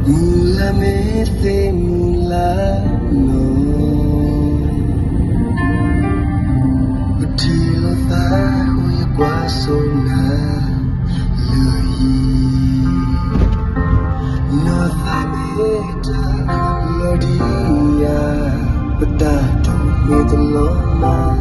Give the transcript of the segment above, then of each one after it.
မုၢ်လၢ်မ့ၢ်သ့မုၢ်လၢ်နီၤ, ပထံၣ်လိာ်သးဃိယကွၢ်စိနၤလၢယံၤ, နီၢ်သးမ့ၢ်တၢ်လီၤဒံးယၤ, ပတၢ်တိာ်မ့ၢ်တလီၤမၢ်,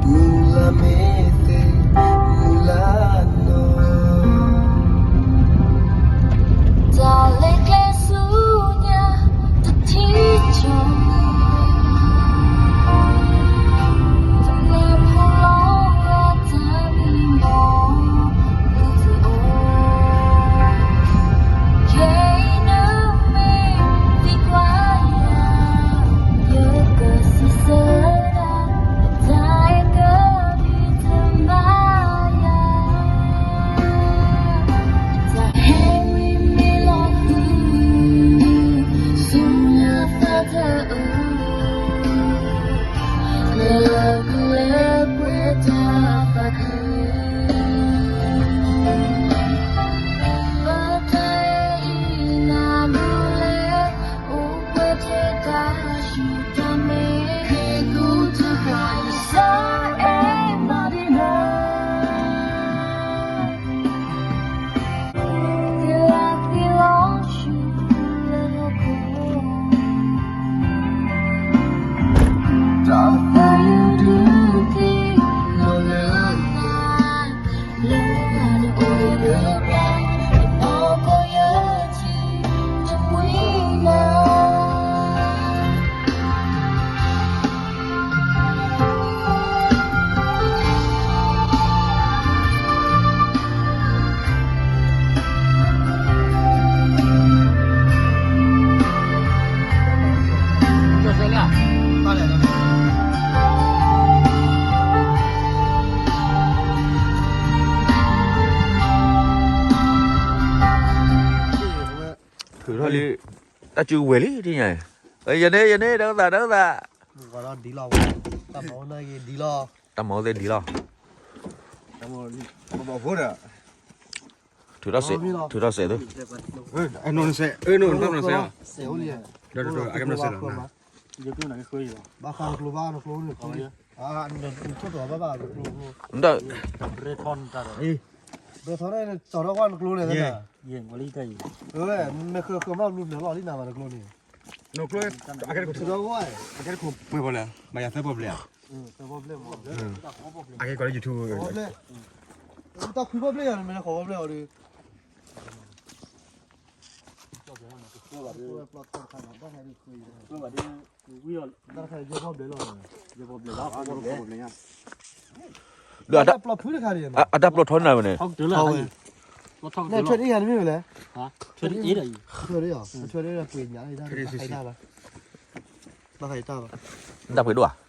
မုၢ်လၢ်မ့ၢ်သ့မုၢ်လၢ်နီၤ. တၢ်လဲၤကျဲဆူညါ တထံၣ်ကၠီ, တနၢ်ဖိလီၤဝဲတၢ်မံမီၢ်, အိၣ်, ခဲအံၤနမ့ၢ်သံကွၢ်ယၤ, ယကစံးဆၢဒၣ် တၢ်အဲၣ်ကဒုးတမၤယၤ, တၢ်ဟဲဝံၤမ့ၢ်လီၤဃုာ် ဆူညါသးတၢ်အၢ, လဲၤလၢပှဲၤတၢ်သးခု, ပတၢ်အဲၣ်အံၤနၤဒ်လဲၣ်, အိၣ်ပှဲၤထဲတၢ်ဆူၣ်တၢ်မဲာ်, ဟ့ၣ်ကူၣ်တဃၣ် ယစၢ်အဲၣ်မၤဒ်လဲၣ်. ထုးထီၣ်လံ, တၢ်စုကဝဲၤလံ တညါ, ယန့ၣ် ယန့ၣ် ဒီးသး ဒီးသး, တၢ်မၤအိၣ်သ့ၣ်ဒံးလီၤ, ထုးထီၣ်စဲး, ထုးထီၣ်စဲးသု, နစဲး, ဒီးအကဲမနစဲးလီၤ, ဘၣ်ဃးနကျိဘၣ်နကျိန့ၣ်, နထီၣ်ဘၣ်ဘၣ်နကျိ, ဘြဲထီန့ၣ် စီၤထီၣ်ကွၢ်နကျိလဲၣ်, မ့ၢ်ဃၢၤဃၢၤမးဘျုးနၢၤလီၤလံနၤဘၣ်နကျိန့ၣ်, နကျိ, အကဲတခိၣ်, အကဲတခိၣ်ပှဲၤပီလဲၣ်, ဘၣ်ယၤသၢပီၣ်ဘျဲၣ်ဧါ, အကဲကီးလၢ YouTube, တၢ်ခွံပီၣ်ဘျဲၣ်ယၤန့ၣ် မ့ၢ်ဃိးပီၣ်ဘျဲၣ်အီၤဒီး ဒီးအတၢ်ပျီၢ်ထီန့ၣ် အတၢ်ပျီၢ်ထီန့ၣ်မ့ၢ်ဝဲလဲၣ်, ထွဲအံၤ, ထွဲအံၤ, ထွဲအံၤ, ဘၣ်ဃးတၢ်ဘၣ်, ဘၣ်ဃးတၢ်ဘၣ်,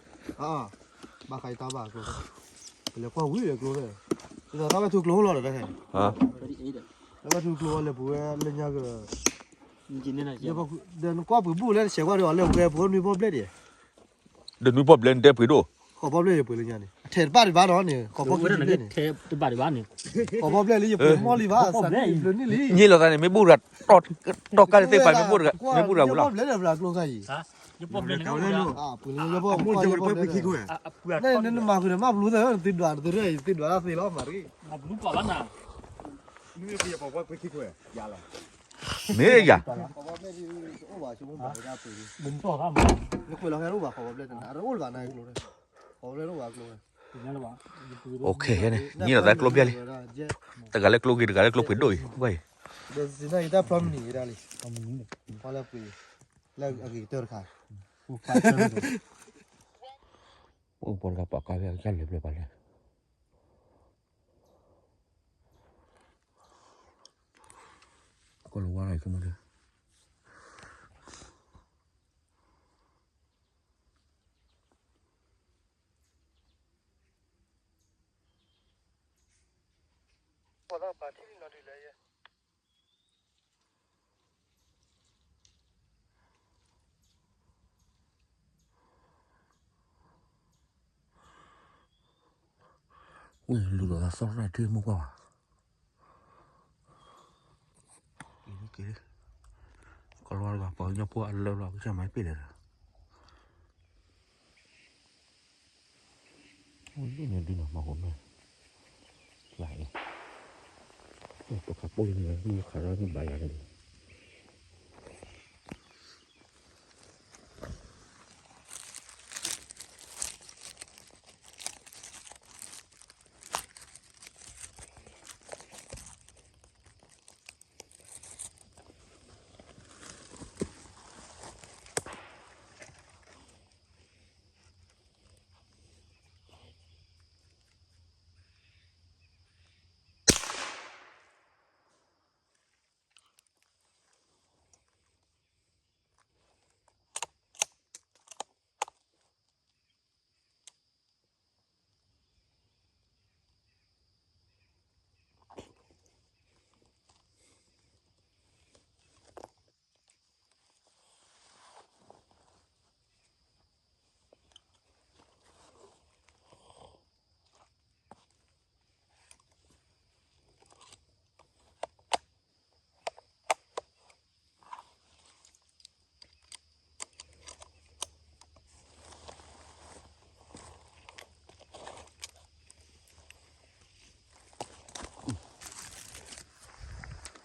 ပလဲၤကွၢ်ဝံၤဒီးကျိ, တၢ်ဝဲထူကျိလီၤဒီးတၢ်ခဲ, တၢ်ဝဲထူကျိလဲၤပူၤဝဲလၢညါက ဒီးနကွၢ်ပှ့ၤဘူၣ်လၢတဆဲးကွၢ်ဒီး အလဲၤဝဲပှဲၤနွံပီၣ်ဘျဲၣ်ဒံး, ဒီးနွံပီၣ်ဘျဲၣ်နတဲပှ့ၤဒိၣ်, ဃိးပီၣ်ဘျဲၣ်ယပှ့ၤလၢညါန့ၣ် အထဲတဘၣ်တဘၣ်နီၤန့ၣ် ဃိးပီၣ်ဘျဲၣ်န့ၣ်, ဃိးပီၣ်ဘျဲၣ်လၢယပှ့ၤမီၢ်လံဘၣ်, ညံလီၤသးန့ၣ် မ့ၢ်ဘူၣ်တဂၤ, တီၢ်ကါတသ့ၣ်တဖၣ် မ့ၢ်ဘူၣ်တဂၤ, မ့ၢ်ဘူၣ်တဂၤဝံၤလီၤ, နမၤဃုာ်ဒီးမၢ်ဘျူသၢ သုဒွးသုရဲၣ် သုဒွးတၢ်သ့လီၤမၤရံ, မ့ၢ်ယၤ နကွဲးလီၤဟဲအိၣ်ဘၣ်ဃိးဘျဲၣ်တနၤ တအိၣ်လၢၤဘၣ်နၤကျိ, ဃိးဘျဲၣ်တအိၣ်ဘၣ်ကျိ, ညံလီၤသးကျိဘျဲၣ်လံ, တဂၤလၢကျိဂ့ၤ တဂၤလၢကျိပှ့ၤဒိၣ်အံၤ, ဝဲအံၤ, ဒီးစံးနၢ်အံၤတၢ်ဖျီမနံၤဝဲဒၣ်လံ, ဖျီလၢပှ့ၤ, လၢအဂ့ၤကတၢၢ်တခါ, အိၣ်ပှၤတဂၤပာ်ကါဖဲအကစၢ်လဲၤဘျဲၣ်ပာ်လဲၣ် ကီၢ်လီၤဝါလီၤအံၤကမူဒၢ, ပှၤသးပာ်ထံၣ်လံနီၤဒ်လဲၣ်ယဲ ဝံၤလူၤဒီးသးစီၣ်တၢ်ထံၣ်မိၢ်ပှၢ်ဘၣ်, က့ၤလံ က့ၤလံ, ကီ ပှၤကညီဖိအလၢလီၤ ကစၢ်မၤပ့ၢ်လဲၣ်ဒီး အိၣ်ဒ်န့ၣ်ဒ်န့ၣ် မၤဟိးမဲာ် လၢအံၤ တိၢ်ခးပိၢ်န့ၣ် မ့ၢ်ခးထီၣ်န့ၣ်ဘၣ်ယၤန့ၣ်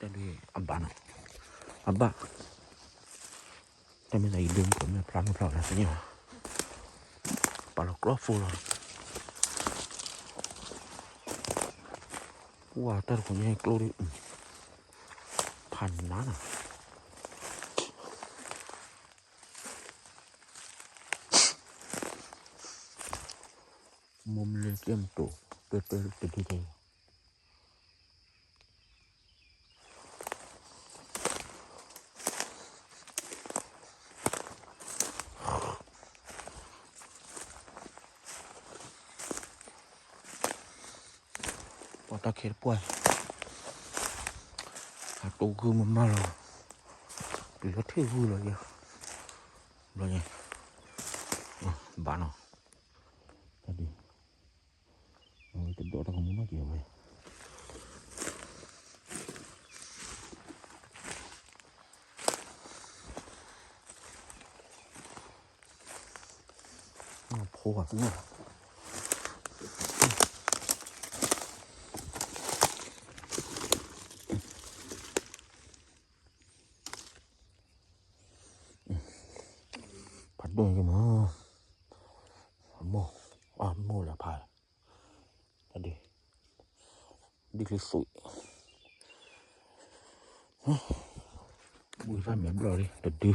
တၢ်ဒုးအဘၣ်နီၤ, အဘၣ်, တၢ်မ့ၢ်သးယဒုးမ့ၢ်ဖျါမ့ၢ်ဖျါဝဲဒၣ်သ့ၣ်ညါ, ပာ်လီၤကြီဖိလီၤ, ပှၤတၢ်တခိၣ်ညါကျိဒုး, ဖးနးနီၤ. မိၢ်မလ့ကဲမတိၤ တဲတဲတဒုတဲ, ပှၤတၢ်ခဲတပှၢ်, အတိၢ်ဂုၢ်မးမးလီၤ, တုၤလၢထံၣ်ဂုၢ်လီၤယၤ, ဘျီညါ, ဘၣ်နီၤ, တၢ်ဒုး, အဝဲတဒိးတၢ်ကမူၣ်နီၢ်က့ၤဝဲ ဖိဘၣ်, ဖးဒိၣ်ကမၤ, အမိၢ်, အမိၢ်လၢဖး, တၢ်ဒုး, ဒ်ချံသွံၣ်, ဘုၣ်တၢ်မဲာ်ဘျီၣ်လံ တဒု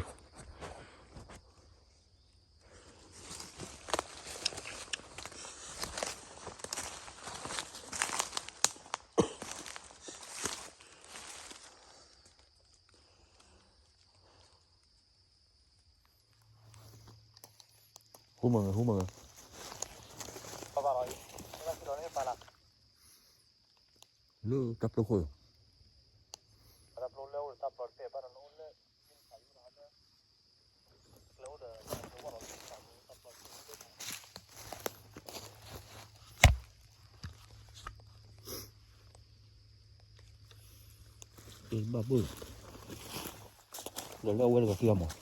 ဟူမၢ်ဂ့ၤ ဟူမၢ်ဂ့ၤ, လၢတၢ်ပျိခိၣ်, ဘၣ်ဘၣ်, ဒီးလၢအဝဲတကစံၣ်အီၤမး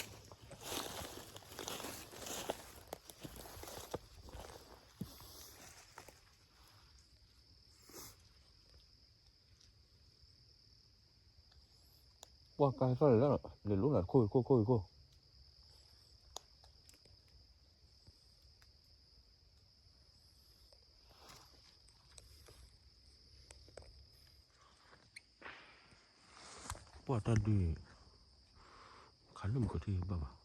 ပှၤကါသီၣ်လဲၣ်လၢ လဲၤလိနၤတခိၣ် တခိၣ် တခိၣ် တခိၣ်, ပှၤတၢ်ဒုး, ခးလၢမုၢ်ကထံဘၣ်ဘၣ်, ပ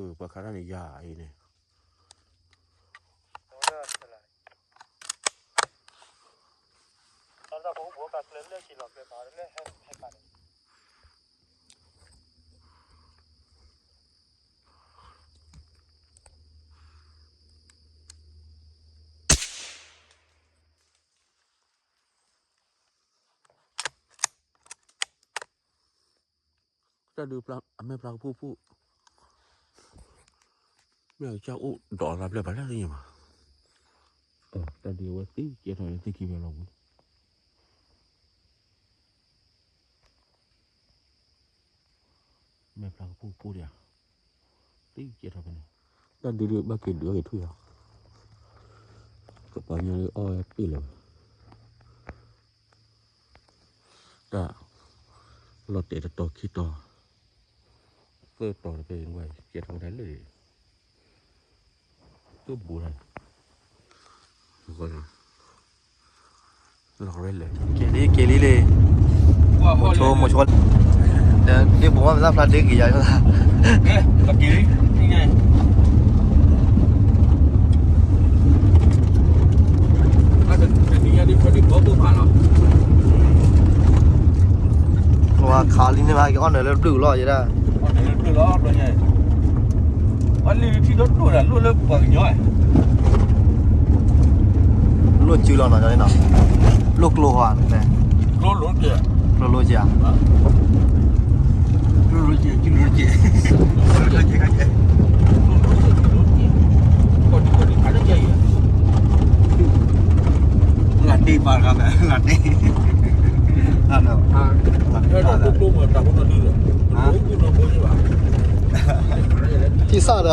ှၤခးတၢ်န့ၣ်ယၤအံၤန့ၣ် တၢ်တၢ်ဖိဘူးကကျဲလၢက့ၤလီၤကျဲပာ်လၢဟဲဟဲပာ်န့ၣ် လၢ တၢ်ဒုးအမဲာ်ဖျါကဖူဖူ, မ့ၢ်ကစၢ်အိၣ်ဒီးအသးဖျဲၣ်ပှၤလၢသ့ၣ်ညါဘၣ်. တၢ်ဒုးအဝဲသ့ၣ်ကဲထီၣ်လၢသ့ၣ်ခံဖဲလီၤပူၤန့ၣ်, မဲာ်ဖျါကဖူဖူဒံးဧါ, သ့ၣ်ကဲထီၣ်ဖဲန့ၣ်, တၢ်ဒုးဒုးဘၣ်က့ၤဒုးအီၣ်က့ၤထွံၣ်ဧါ, ကပှၤကညီဒုးအီၣ်ဝဲပ့ၢ်လၢၤဘၣ်. တၢ် လီၤတဲာ်တတီၤခံတီၤ, သၢတီၤတဖဲ ကဲထီၣ်ဝဲဒၣ်လၢ ကဘူးတၢ်, လီၤရဲလဲၣ် က့ၤလံ က့ၤလံလံ, မိၤဆိ မိၤဆိ, ဒ်ပိာ်မုၣ်မ့ၢ်သၣ်ဖျါဒ့က့ၤယၤလီၤ. ပှၤခးလံန့ၣ်မး က့ၤအီၣ်နၢၤလၢဘျုးလီၤယဲဒၣ်, အလံထံဒိၣ်ဒိၣ်ဒၣ် လိၣ်လၢပှၤကညီ, လိၣ်စုလီၤနီၤ ကန့ၣ်နီၤ, လိၣ်ကျိဟီ, ကျိလိၣ်က့ၤ, ကျိလိၣ်က့ၤဧါ, ကျိလိၣ်က့ၤ, ကျိလိၣ်က့ၤ, လၢဒ့ပာ်တဂၤမဲာ် လၢဒ့, ထံစၢ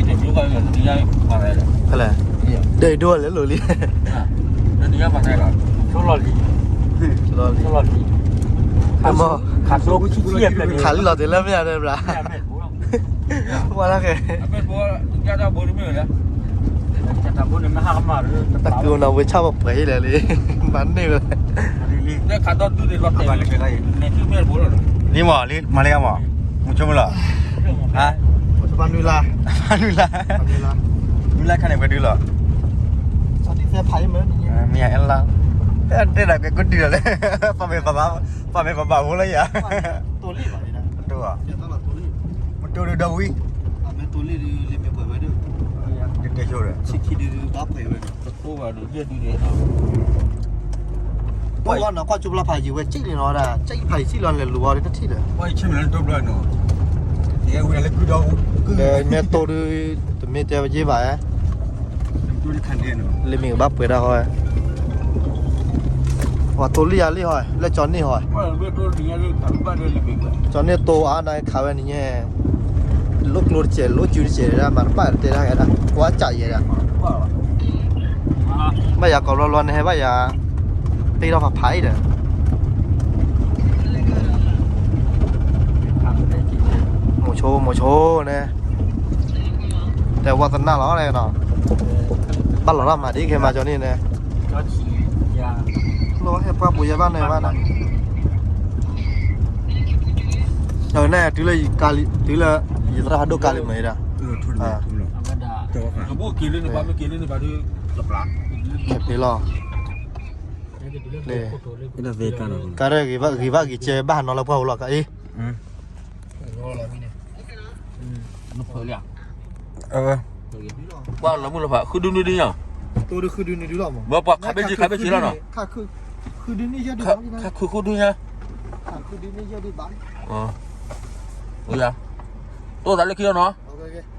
်ဒီး ဖဲလဲၣ်, ဒိၣ်ဒိၣ်လဲၣ်လိၤလံ, လီၤလံ, ခးလံလီၤတဲာ်လၢမ့ၢ်ဧါဒီးဘျါ, ဝါလၢကဲ တၢ်ကၢနီၤဝဲဆၣ်ပှဲၤဟံၣ်လဲၣ်လံ, ဘၣ်န့ၢ်ဝဲ, လံမး လံမးလံမး, မူဆိမုၢ်လီၤ, ဖးနုာ်လါ, ဖးနုာ်လါ, နုာ်လါခါန့ၣ်ပှဲၤဒုလီၤ, မ့ၢ်အဲၣ်လါ, တဲဒၣ်ကဲကဒုလီၤလဲၣ်, ပာ်မဲာ်ပာ်ဘၣ်, ပာ်မဲာ်ပာ်ဘၣ်ဖိလၢယၤ, မတိၤဒီးဒီဝံၤ, မတိၤဒီး, တတဲဆိဒီး, ဘၣ်နီၤ ကွၢ်ကၠိပျီဖးယံၤဝဲ စံၣ်လံနီၤဒၣ် စံၣ်ဖးယံၤစံၣ်လီၤလဲၤလူၤအီၤတထံၣ်ဒီး, မ့ၢ်တိၤဒုး တမ့ၢ်တဲဝဲယ့ၢ်ဘၣ်ဧါ, လံာ်မ့ၢ်ကဘၣ်ပှဲၤဒၣ်ဟီဧါ, ပှၤတိၤလံယၤလံဟီဧါ လၢကၠီၤန့ၢ်ဟီဧါ, ကၠီၤန့ၢ်တိၤအါနၤခးဝဲနံၤညါ လိၣ်ကျိတစဲး လိၣ်စုတစဲးဒၣ် မၤတဘၣ်တဲဒၣ်ဂ့ၤဒၣ် ကွၢ်စးယဲဒၣ်, ဘၣ်ယၤကိးဘျီဘျီန့ၣ် ဟဲဘၣ်ယၤ တ့ထီၣ်ဖးဖးအံၤဒီး, မိၤဆိ မိၤဆိန့ၣ်, တဲဝါသနၢ်လီၤနီၤ, ဘၣ်လီၤတၢ်မၤဒ်ခဲမၤကၠီၤန့ၣ်န့ၣ်, လီၤဟဲပှၢ်ပူၤယဲဘၣ်န့ၣ်ဘၣ်နီၤ, န့ၣ် တုၤလၢ တုၤလၢ ယသရၣ်ဟးဒိၣ်ကါလံမ့ၢ်ဒၣ်, က့ၤလီၤ, ကါဂ့ၤဘၣ်ဂ့ၤကဲဘၣ်နီၤလၢပှၢ်ပူၤလီၤကါအံၤ, ကွၢ်လီၤမုၢ်လီၤဖး ဃုဒုနုဒုညါ, တိၤဒုဃုဒုနုဒုလီၤမး, ဘၣ်ပှၤခးဘ့ၣ်ဆ့ခးဘ့ၣ်ဆ့လီၤနီၤ, ခးခုဃုဒုညါ, ယၤ, တိၤသးလၢခံလီၤနီၤ,